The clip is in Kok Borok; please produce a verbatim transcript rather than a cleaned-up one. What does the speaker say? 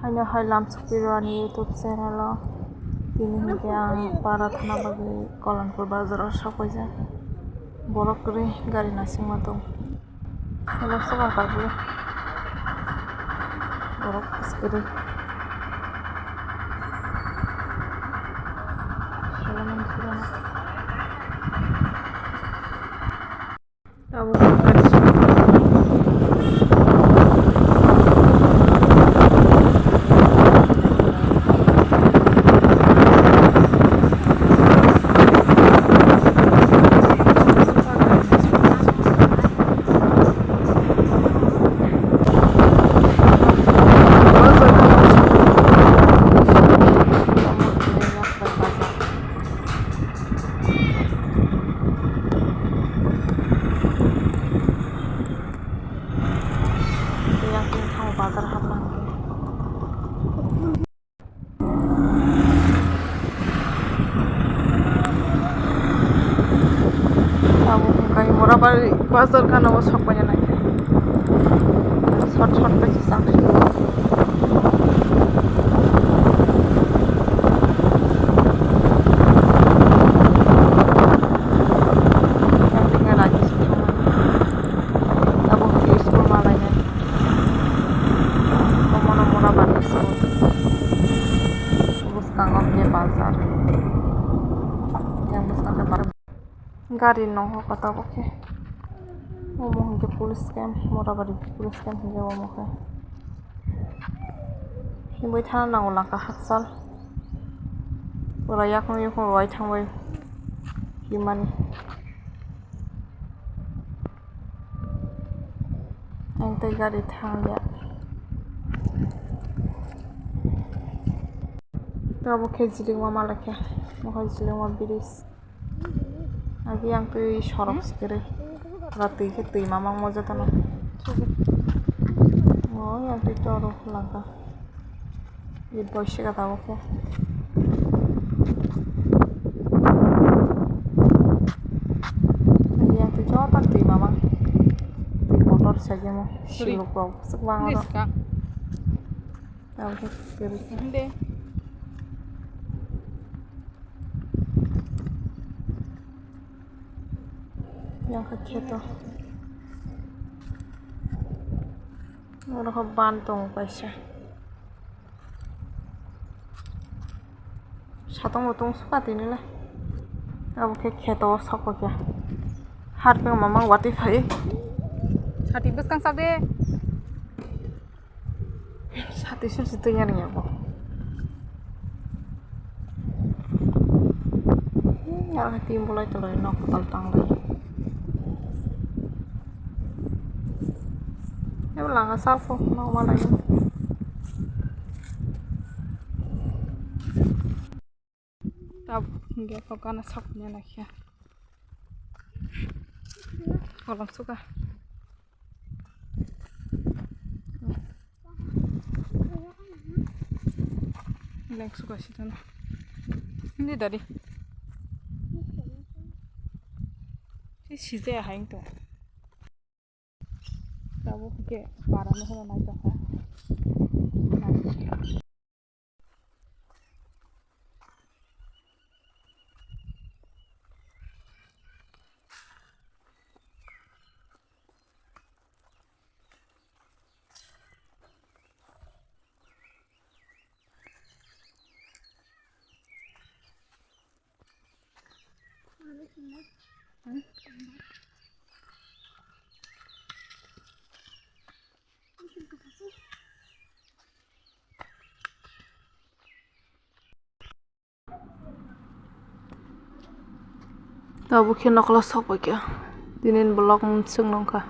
Aino hai lamsok piro ani YouTube channel o. Tini hinkhe ang para thana bagwi Kalanpur bazar o sok paijak. Borok kwrwi gari nasingma tong. Hello, soba bagwi. Borok kwrwi. Hello, manthurana. Abo Yang tini thango bazar hapna hwnkhe. Abo hwnkhe Morabari bazar gana o sok paina naikhe. Short short khe chwng. Abo hwnkhe school malainai. Omono Morabari school. Bwskango hwnkhe bazar. Yang bwskango bazar. Gari nokho kotabo khe. Omo hwnkhe police camp, Morabari police camp hwnkhe omo khe. Himwi thana nango laka hakchal. Pura yakung yakung rwai thangbai himani. Ang tei gari thangya. Tabuk khe Jilingma malai khe. Mohai Jilingma bridge. Agi ang twi sorok sikiri. Ora twi khe twi mamang mo jotono. Oi ang twi toro laka. Ye boise ka tabuk khe. Agi ang twi joto twi mamang. Twi motor saikhe mo. Sorry. Siluk rok swk bang oro. Niska. Tabuk khe sikiri. Hinde. Yang khe kheto. Oro khe ban tongo kaisa. Satong bo tong suka tini le. Abo khe kheto o sok khe. Harpeng mamang watwi phai. Sati bwskang sak de. Sati sulsi twi yani ya bo. Yang tim bolai tolai nok kotal tang lai. Ebo langa salko nok malai. Tab hingke kokana sakni naikha. Kolom suka. Leng suka sitana. Hindi dari. Si sijaya haing to. Tabuk hingke para no hono naitokha. Tabuk khe nokla sok bai kha. Tini vlog mwswk nung kha.